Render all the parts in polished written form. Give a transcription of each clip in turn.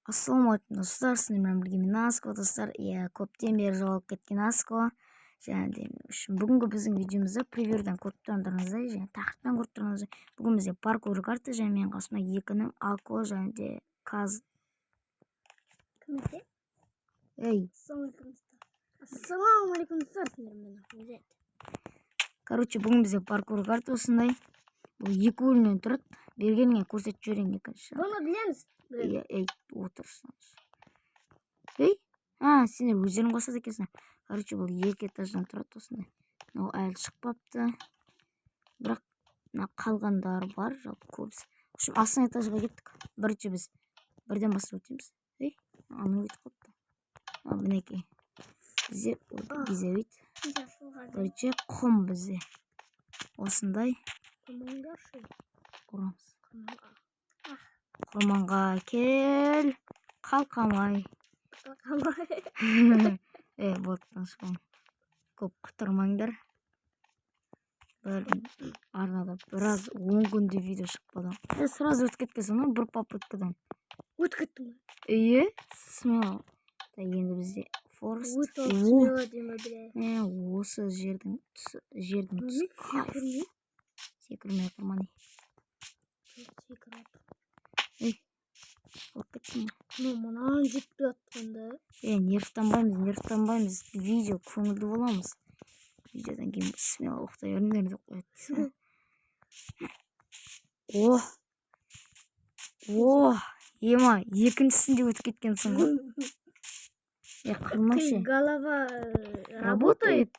Ассалаумағалейкум, достар! Сіздермен бірге мен, Аско. Достар, иә, көптен бері жоғалып кеткен Аско. Және де үшін бүгінгі біздің видеомызда превьюдан көріп тұрғандарыңыздай және тақырыптан көріп тұрғандарыңыздай, бүгін бізде паркур карта және менің қасымда екі інім, Ако және де Каз. Кім екен? Ей. Ассалаумағалейкум, достар. Ассалаумағалейкум, достар. Сіздермен Ахмед. Короче, бүгін бізде паркур карта осындай. Бұл екі бөлімнен тұрады. Бергеніңе көрсетіп жіберейін екінші. Бұны білеміз. Иә, ей, отыршы. Ей, а, сендер өздерің қосады екенсіңдер. Короче, бұл екі этаждан тұрады осындай. Мынау әлі шықпапты. Бірақ мына қалғандары бар, жалпы көбісі. В общем, астыңғы этажға кеттік. Бірінші біз бірден бастап өтеміз. Ей, анау кетіп қалыпты. А, мінекей. Бізде безевит. Бірінші құм бізде. Осындай Құрманға. Ұрамыз. Құрманға кел. Қалқамай. Е, болды, тыныш болың. Көп құтырмаңдар. Бір арнада біраз 10 күнде видео шықпады. Е, сразу өтіп кеткенсің ғой бір попыткадан. Өтіп кеттім. Ие, смело. Так, енді бізде форест. Өтіп О, смело деймін, бля. Е, осы жердің түсі, жердің түсі кайф. Секірмей. Секірмей тұрман. Секіріп. Алып кеттім ғой. Ну, мынаны жетпей жатқанда. Е, нервтанбаймыз, нервтанбаймыз. Видео көңілді боламыз. Видеодан кейін смело ұйықтай беріңдер деп қояды. О! О! Ема, екіншісінде өтіп кеткенсің ғой. Е, қырмашы. Голова Работает.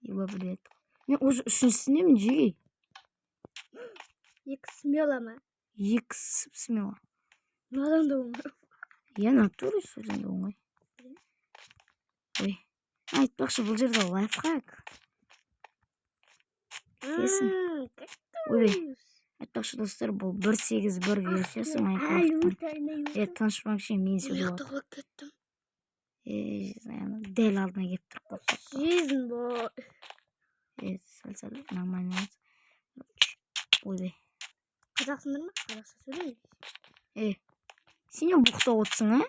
Еба, блядь. Мен уже үшіншісіндемін, жеге. Екі смело ма? Екі смело. Мынадан да оңай. Иә, натуре содан да оңай. Ой. Айтпақшы, бұл жерде лайфхак. Келсін. Как Ойбай. Айтпақшы, достар, бұл 1.8.1 версиясы Әлі Майнкрафттың. Өте алмай. Е, тыныш болыңшы, мен сөйлеп Ұйықтап кеттім. Е, ана дәл алдына келіп тұрып қалып. Жизнь бой. Е, сәл сәл нормально болса. Ойбай. Қазақсыңдар ма? Қазақша сөйлеңіз. Е, сен не боқтап отырсың, а?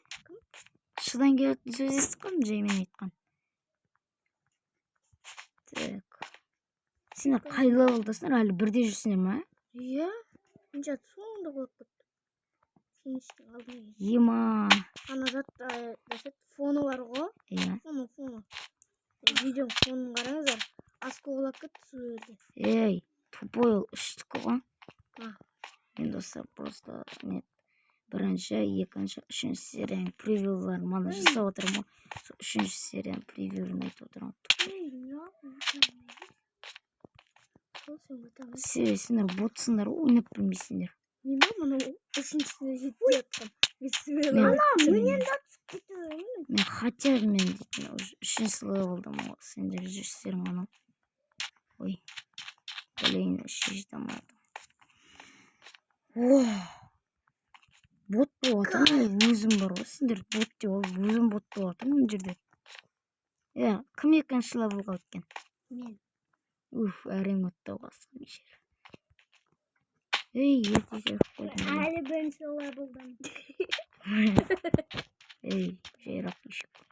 Шыдан келетін сөз естіп қалдым жай мен айтқан. Так. Сендер қай левелдасыңдар? Әлі бірде жүрсіңдер ма? Иә. Мен жат соңында құлап кеттім. Фиништің алдына келіп. Ема. Ана зат жасайды, фоны бар ғой. Иә. Фоны, фоны. Видеоның фонын қараңыздар. Аско құлап кетті сол жерде. Ей, тупой, ол үштікі ғой. А. Мен, достар, просто не бірінші, екінші, үшінші серияның превьюларын мана жасап отырмын ғой. Сол үшінші серияның превьюін айтып отырмын. Ей, не өте алмай. Сол сен өте алмайсың. Себебі сендер ботсыңдар ғой, ойнап білмейсіңдер. Мен ба мынау үшіншісіне жетпей жатқан. Мен смело. Мен да түсіп кетіп. Мен хотя бы мен дейтін уже үшінші левелдамын ғой, сендер жүрсіздер ғана. Ой, блин, вообще жете алмай жатырмын. О, бот болып жатырмын өзім бар ғой, сендер бот деп алып, өзім бот болып жатырмын мына жерде. Е, кім екінші левелға өткен? Мен. Уф, әрең өтті ау қасқыр бейшара. Ей, ерте серіп қойдым. Әлі бірінші левелдамын. Ей, жайрақ ешек.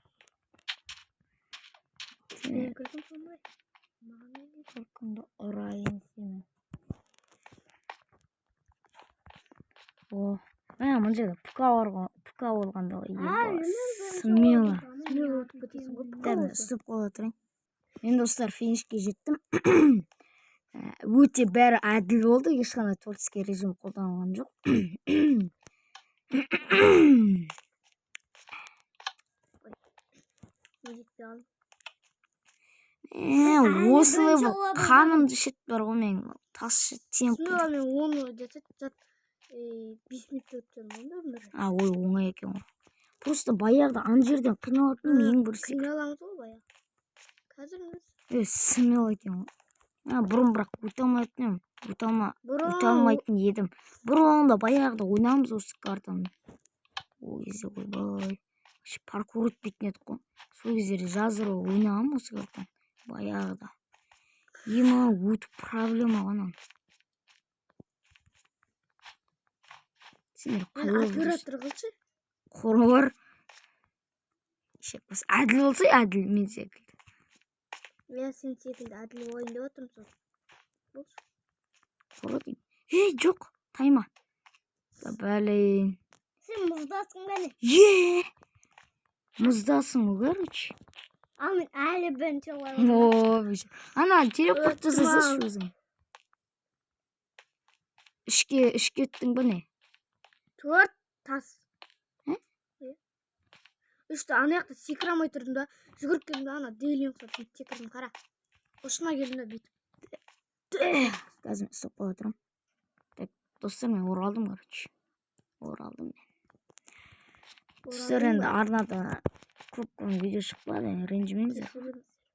Мен күлкім сондай. Маған не дейді? Күлкіңді ұрайын сені. О, мә, мына жерде пк бар ғой, пк болғанда ғой, еба, смело. Смело өтіп кетесің ғой. Дәл ұстап қоя отырайын. Мен, достар, финишке жеттім. Өте бәрі әділ болды, ешқандай творческий режим қолданылған жоқ. Мен жетпей қалдым. Е, осы левел қанымды ішеді бар ғой менің. Тас темп. Смело мен оны жасайды, зат 5 минутта өтіп жатырмын ғой бір. А, ой, оңай екен ғой. Просто баяғыда ана жерден қиналатыным ең бір секрет. Қиналамыз ғой баяғы. Қазір емес. Е, смело екен ғой. А, бұрын бірақ өте алмайтын едім. Өте алма, Бұрын өте алмайтын едім. Бұрын да баяғыда ойнағанбыз осы картаны. Ол кезде, ойбай, вообще паркур өтпейтін едік қой. Сол кездері жазырып ойнағанмын осы картаны. Баяғыда. Ема, өтіп проблема ғой ананың. Сендер Мен қай левелдесің? оператор қылшы. Қора бар. Ешек бас. Әділ болса, әділ мен секілді. Иә, сен секілді әділ болайын деп отырмын сол. Болшы. Қора деймін. Ей, жоқ, тайма. Да блин. Сен мұздасың ба, не? Е! Мұздасың ғой, короче. Ал мен әлі бірінші левелда. О, ана телепорт Өттім жасасашы ау. өзің. Ішке өттің ба, не? Төрт тас. Ә? Иә. Үшті ана жақта секіре алмай тұрдым да, жүгіріп келдім да, ана дейлин ұқсап бүйтіп секірдім, қара. Ұшына келдім да, бүйтіп. Қазір мен стоп қоя тұрамын. Так, достар, мен оралдым, короче. Оралдым мен. Достар, енді арнада көп күн видео шықпады, ренжімеңіздер.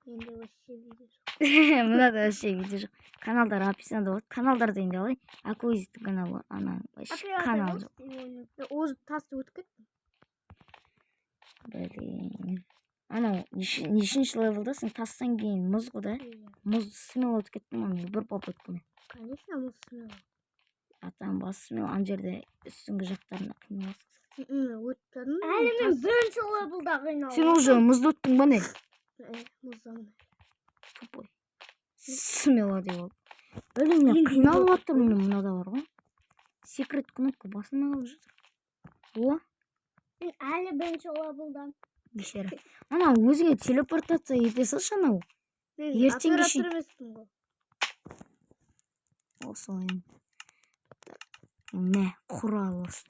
Менде вообще видео жоқ. Мынада вообще видео жоқ. Каналдар описанияда болады. Каналдар дегенде қалай? Акоиздің каналы, ана вообще канал жоқ. Мен озып тасты өтіп кеттім. Блин. Анау нешінші левелдасың? Тастан кейін мұз ғой да? Мұзды смело өтіп кеттім ғой мен бір попыткамен. Конечно, мұз смело. Атам басы смело ана жерде үстіңгі жақтарында қиналасың. Өтіп тастадым. Әлі мен бірінші левелда қиналып. Сен уже мұзды өттің ба, не? Мұздамын. Тупой. Смело деп алып. Блин, мен қиналып жатырмын, мен мынада бар ғой. Секрет кнопка басылмай қалып жатыр. О, Мен әлі бірінші левелдамын. Бейшара. Ана өзіңе телепортация ете салшы анау. Мен Ертеңге оператор шейін. емеспін ғой. Осылай. Мә, құрал осы.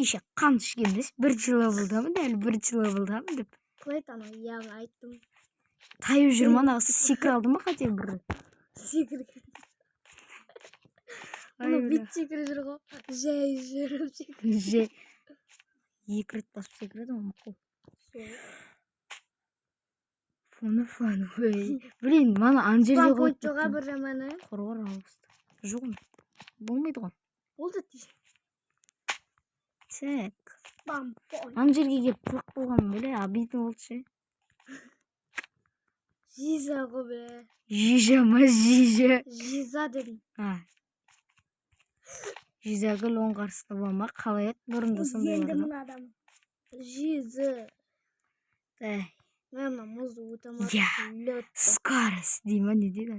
Еще қан ішкен дес, бірінші левелдамын, әлі бірінші левелдамын деп. Қалай ана, иә, айттым. Тайып жүр ма анағысы, секіре алды ма хотя бы бір рет? Секірген. Ай, Бұны бля. бүйтіп секіріп жүр ғой. Жай жүріп секіріп. Же. Екі рет басып секіреді ғой, мақұл. Сол. Фоны фон, ой. Блин, мана ана жерде Спам қойып point жоға кеттім. бір жаманы. Қорғар алысты. Жоқ, болмайды ғой. Ол да тиіс. Так. Спам point. Ана жерге келіп құлап қойғаным, бля, обидно болды ше. Жиза ғой, бе. Жижа ма, жижа? Жиза дедім. А. Жизагүл Оңғарсынова ма, қалай еді бұрында сондай Енді бар ма? мынадамын. Жиза. Әй, Мен мына мұзды өте алмадым. Иә. Лед. Скорость дей ма, не дейді?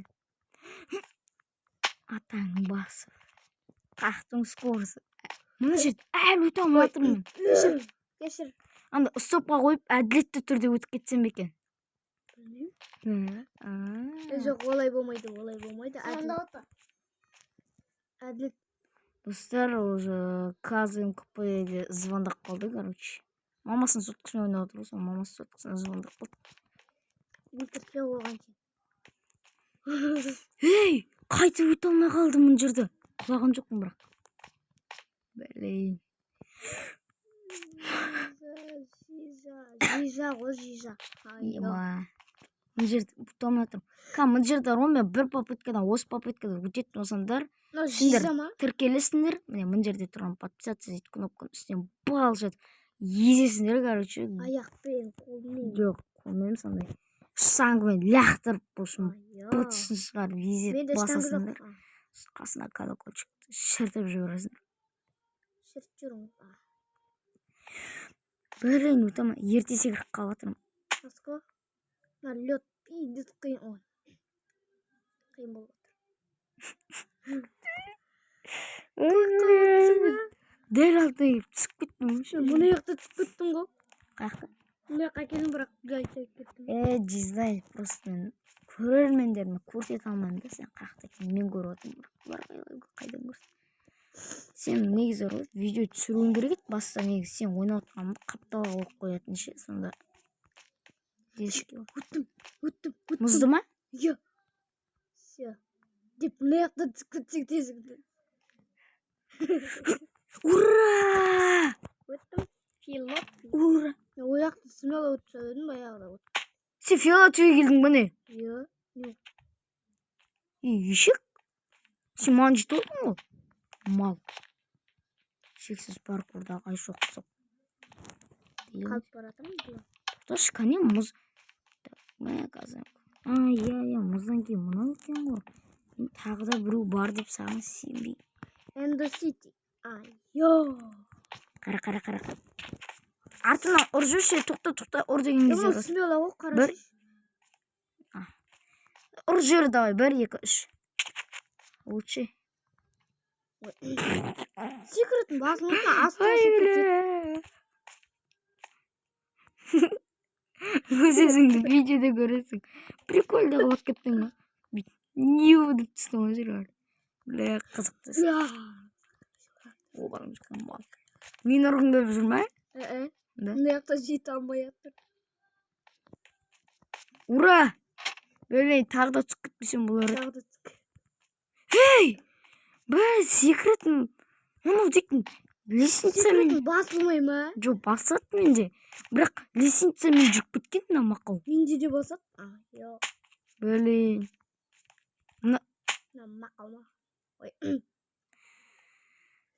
Атаң басы. Қақтың скорость. Мына жерде әлі өте алмай жатырмын. Кешір. Кешір. Анда стопқа қойып, әділетті түрде өтіп кетсем бе екен? Білмеймін. А. Жоқ, олай болмайды, олай болмайды. Сонда Әділ. отыр. Әділ. Достар, уже КЗМКП звондап қалды, короче. Мамасының соткасымен ойнап отыр ғой, сол мамасы соткасына звондап қалды. Өлтіртпе оған сен. Ей, қайтып өте алмай қалдым мына жерде. Құлаған жоқпын бірақ. Блин. Жиза, жиза. Жиза ғой, жиза. Ай, Ема. Мына жерде өте алмай жатырмын. Ка, мына жерде бар ғой, мен бір попыткадан, осы попыткадан өтетін болсаңдар, Мынау сендер жиза ма? тіркелесіңдер. Міне, мына жерде тұрған «Подписаться» дейді кнопканың үстінен бал жатып езесіңдер, короче. Аяқпен, қолмен. Жоқ, қолмен сондай. Штангымен лақтырып болсын, Ай, бытышын шығарып езеп Менде штанга басасыңдар. жоқ. Қасына колокольчикті шіртіп жібересіңдер. Шіртіп жүрмін. Блин, өте алмай, ерте секіріп қалып жатырмын. Москва. Мына лед пиздец қиын. Ой. Қиын болып отыр. Дәл алдына келіп түсіп кеттім ғой. Мына жақта түсіп кеттім ғой. Қаяқта? Мына жаққа келдім, бірақ былай түсіп кеттім. Е, жиздай, просто мен көрермендеріме көрсете алмаймын да, сен қаяқта екенін мен көріп отырмын, бірақ олар қайдан көрсін? Сен негізі бар ғой, видео түсіруің керек еді баста, негізі сен ойнап отқаныңды қапталға қойып қоятын ше, сонда деске. Өттім, өттім, өттім. Мұзды ма? Иә. Все. Деп мына жақта түсіп кетсек тезіңді. Ура! Өттім. Филот. Ура! Мен ол жақты смело өтіп шыға едім баяғыда. Сен фиолетовый келдің ба, не? Иә. Ей, ешек, сен маған жетіп алдың ғой, мал. Шексіз паркурдағы айшоқ құсап. Қалып бара жатырмын бұлар. Тоқташы, кәне мұз. Так, мә, қазір. А, иә, мұздан кейін мынау екен ғой. Мен тағы да біреу бар деп саған сенбей. Эндо Сити. Айо. Қара, қара, қара. Артынан ұр жүрші, тоқта, тоқта, ұр деген кезде Мынау ұрасың. Смело ғой, Бір. қарашы. Ұр жібер, давай, бір, екі, үш. Лучше. Секіретін басын астына Ай, шығып кетеді. Бля. Өз өзіңді видеода көресің. Прикольно қылып кеттің ғой. Бүйтіп не деп түстің ғой жерге. Бля, қызықты. Бля. О, мал. Мен ұрғым келіп жүр ма? Э, Да. Мына жақта жете алмай жатыр. Ура! Блин, тағы да түсіп кетпесем болар еді. Тағы да түсіп. Ей! Бір секіретін. Анау дейтін лестницамен. Секіретін басылмай ма? Жоқ, басады менде. Бірақ лестницамен жүріп кеткен мына мақау. Менде де басады. А, жоқ. Блин. Мына мақал ма? Ой.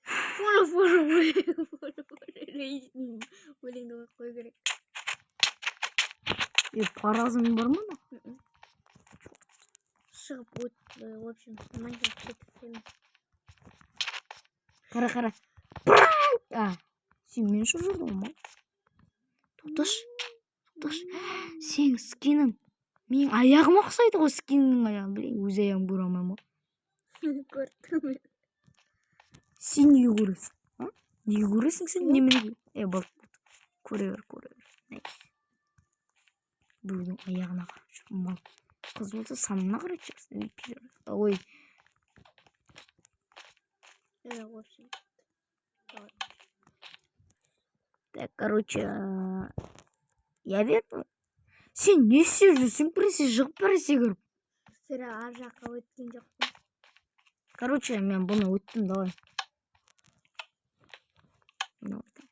Фоно, фоно, фоно, фоно, өлеңді қойып қою керек. Е, паразың бар ма? Мына? Шығып өт, в общем, Майнкрафт кетіп емес. Қара, қара. Пранк! А, сен мен шығып жүрдің ғой ма? Тоқташы. Тоқташы. Сенің скинің менің аяғыма ұқсайды ғой, скиннің аяғы. Блин, өз аяғымды көре алмаймын ғой. Көрдім мен. Сен неге көресің? А? Неге көресің сен неменеге? Е, болды, болды. Көре бер, көре бер. Найс. Біреудің аяғына қарап жүр. Мал. Қыз болса санына қарайтын шығарсың. Ей, пидор. Ой, Э, в общем. Так, короче, я верну. Сен не істеп жүрсің? Біресе жығып, біресе кіріп. Сірә, ар жаққа өткен жоқпын. Короче, мен бұны өттім, давай. Мына өттім.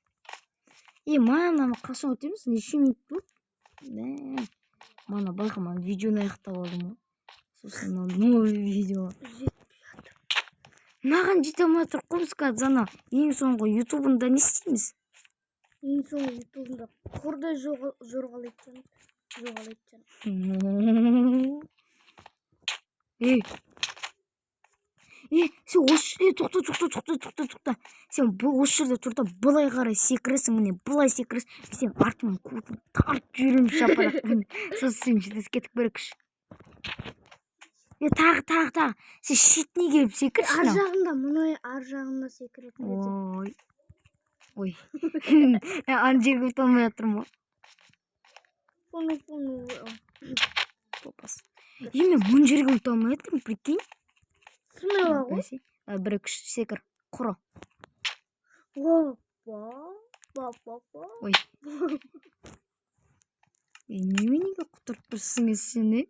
Е, мынаны қашан өтеміз? Неше минут болды? Мә, мана байқамай видеоны аяқтап алдым ғой. Сосын мына новый видео. Мынаған жете алмай тұрып қой біз қазір. Ана ең соңғы ютубында не істейміз? Ең соңғы ютубында құрдай жорғалайды жан. Жоғалайды жан. Ей, е, сен осы, е, тоқта, тоқта, тоқта, тоқта, тоқта. Сен бұл осы жерде тұр да, былай қарай секіресің, міне, былай секіресің. Сен артыңнан қуып тартып жіберемін шапалақпен. Сосын сен жетесің, кеттік, бір күш. Е, тағы, тағы, тағы. Сен шетіне келіп секірші. Ар Мынау. жағында, мына ар жағында секіретін кезде. Ой. Ой. Е, ана жерге өте алмай жатырмын ғой. Фону, фону. Топас. Е, мен мына жерге өте алмай жатырмын, прикинь. Смело ғой. Бәсе. А, бір күш секір. Құры. Опа. Ба, ба, ба. Ой. Е, неменеге құтырып тұрсың е сен, е?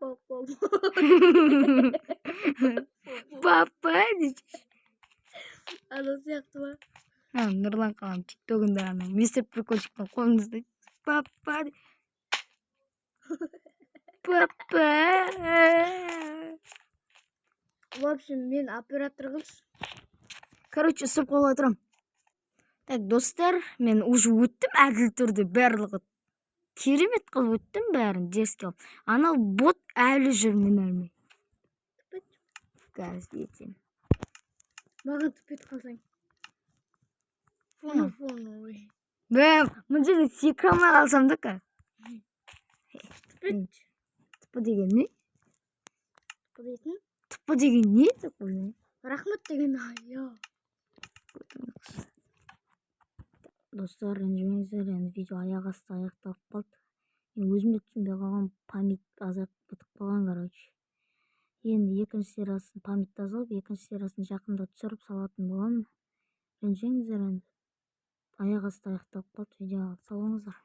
Ба, ба, ба. Папа дейді. Анау сияқты ма? А, Нұрлан қалам тиктогында ана мистер Прикольчиктің қолын ұстайды. Папа дейді. Папа. В общем, мен оператор қылшы. Короче, ұстап қолға тұрамын. Так, достар, мен уже өттім әділ түрде барлығы. Керемет қылып өттім бәрін, дерзкий қылып. Анау бот әлі жүр мен әлмей. Қазір ертең. Маған түпет қалсаң. Фону, фону. Ой. Бә, мына жерде секіре алмай қалсам да ка. Түпет. Тіпі деген не? Тіпі дейтін. Тіпі деген не такой? Рахмет деген ая. Достар, ренжімеңіздер, енді видео аяқ асты аяқталып қалды. Мен өзім де түсінбей қалғанмын, память азайып бітіп қалған, короче. Енді екінші сериясын, память тазалап, екінші сериясын жақында түсіріп салатын боламын. Ренжімеңіздер енді. Аяқ асты аяқталып қалды видео. Сау болыңыздар.